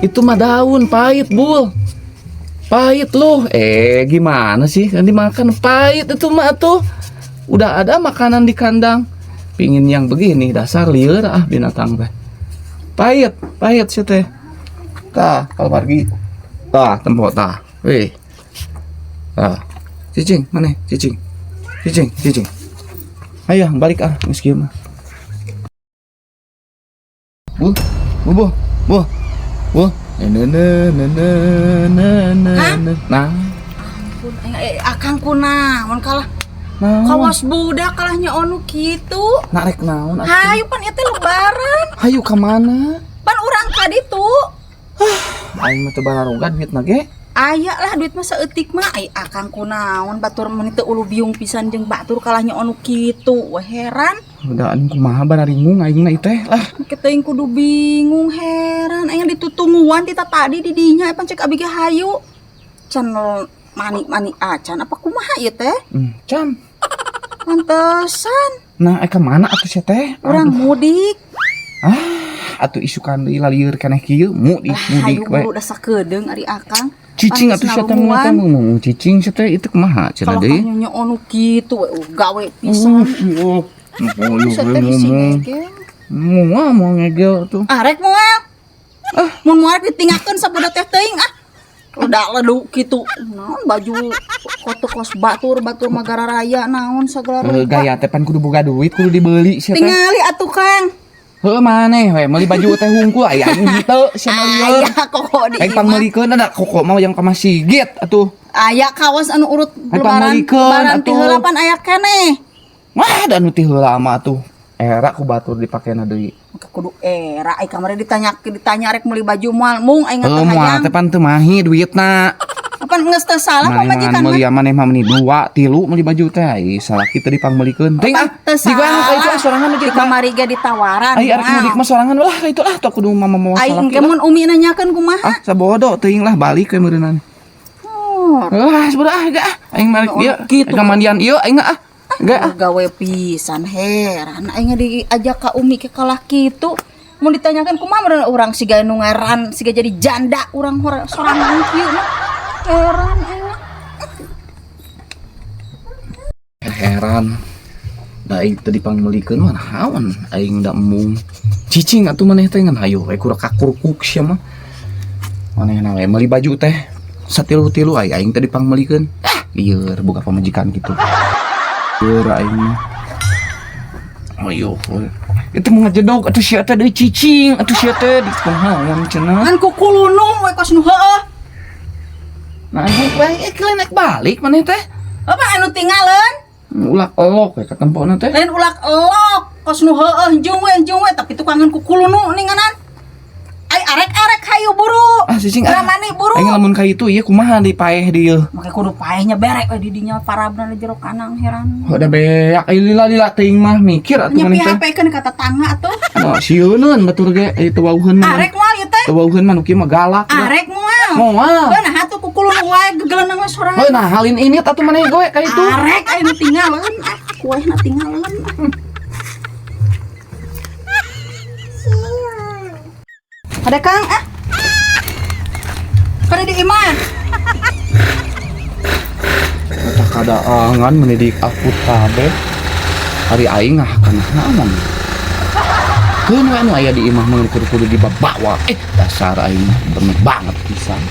Itu mah daun pahit, Bul. Pahit loh. Eh, gimana sih? Kan dimakan pahit itu mah tuh. Udah ada makanan di kandang. Pingin yang begini, dasar lieur ah binatang teh. Pahit, pahit sih teh. Tah, kalau pergi. Tah, tempo tah. Wih. Tah. Cicing, mana? Cicing. Cicing, cicing. Ayo, balik ah, geus kieu mah. Bu, bu, bu, bu, bu. Ne ne ne ne ne ne Hah? Ne. Nah, Ampun, eh, akang kunaon kalah naon? Kawas budak kalahnya onu kitu. Nak rek naon atuh? Hayu, pan itu lebaran. Hayu ka mana? Pan urang ka ditu. Aing mah teu bararoga duitna ge. Aya lah duit mah saeutik mah. Ai akang kunaon, batur mun teu ulu biung pisan jeung batur kalahnya onu kitu. Wah, heran. Udah anu kumaha bararingung aing na teh lah. Make teuing kudu bingung, heran. Aing ditutungguan ti tadi di dinya, pan cek abi ge hayu. Can mani-mani acan apa kumaha ieu teh? Can. Pantesan. Nah, eh ka mana atuh sia teh? Urang mudik. Ah, atuh isukan deui lalieur keneh kieu mudik Lah, mudik hayu we. buru, da sakedeung ari akang. Cicing Pantes atuh sia teh nalungan. mun teh ngomong cicing sia teh itu kumaha cenah Kalau deui. Kang nyonya onu kitu we, gawe pisan. Oh, oh, Bisa teh bisi ngomong. ngegel. Mau mau ngegel tuh. Ah, rek moal. Ah, mun moal ditinggalkeun sabodo teh teuing ah. Udah ledu kitu. Naon baju koto kos batur batur magara raya naon sagala Eh, rupa. gaya teh pan kudu boga duit, kudu dibeli sia teh. Tingali atuh, Kang. Heuh, maneh we meuli baju teh hungkul, aya aing henteu sia mah lieur. Aya koko di Aing imah. pangmeulikeun ada koko mau yang ka masjid atuh. Aya kawas anu urut Aing lebaran pangmeulikeun lebaran ti atuh. heula pan aya keneh. Wah, da nu ti heula mah atuh. Era ku batur dipakena deui. Maka kudu era ai kamari ditanya ditanya rek meuli baju moal mung aing Heuh, teh moal hayang. teh pan teu mahi duitna. Apa geus teu salah Maneh mah pamajikan meuli mah? maneh mah meuni dua, tilu meuli baju teh ai salaki teu dipangmeulikeun. Teuing ah, Teu jiga ah ka itu ah salah. Sorangan Di aja. kamari ge ditawaran. Ai arek moal. mudik mah sorangan lah ka itu lah tuh kudu mama mawa Ai salaki. engke Lah. mun umi nanyakeun kumaha? Ah, sabodo teuing lah, balik we meureunnan. Oh, Ah, sebenernya ah, gak ah. Aing balik dia. Gitu. Aing mandian ieu aing ah. Gak ah. Gawe pisan, heran aing diajak ka umi ke kalah kitu. Mun ditanyakan kumaha meureun urang siga nu ngaran siga jadi janda urang sorangan kieu mah. Heran aing. Heran. Da aing teu dipangmeulikeun mah naon aing da embung. Cicing atuh maneh teh ngan hayu we kurak kakurkuk sia mah. Manehna we meuli baju teh satilu-tilu, ai aing teh dipangmeulikeun. Ah, lieur boga pamajikan kitu. Lieur aing mah. Ayo, we. Itu mau ngajedog atuh sia teh deui cicing atuh sia teh di kumaha cenah. Ngan kukulunu we kos nu heueuh. Nah, aing we naik balik maneh teh. Apa anu tingaleun? Ulak elok we katempona teh. Lain ulak elok, kos nu heueuh jung we tapi tukangan kukulunu ninganan. Ai arek-arek hayu buru. Ah, cicing ah. Mani buru. Aing lamun ka itu ieu kumaha di paeh dieu. Make kudu paehnya berek we di dinya parabna di jero kanang, heran. Udah beak ai lila-lila teuing mah mikir atuh Nyepi maneh teh. HP kan kata tangga atuh. Oh, sieuneun batur ge ai teu wauheun mah. Arek moal ieu teh. Teu wauheun mah nu kieu mah galak. Da. Arek moal. Moal. Heuh, nah atuh kukulunu wae gegeleunang we sorangan. Heuh, nah halin ini atuh maneh goe ka itu. Arek aya nu tingaleun ah, kuehna tingaleun. Ada Kang ah. Kada di imah. Eta kadaangan mendidik aku kabeh. Hari aing ah kana naon. Keun we anu aya di imah mah kudu kudu dibabawa. Eh, dasar aing mah bener banget pisan.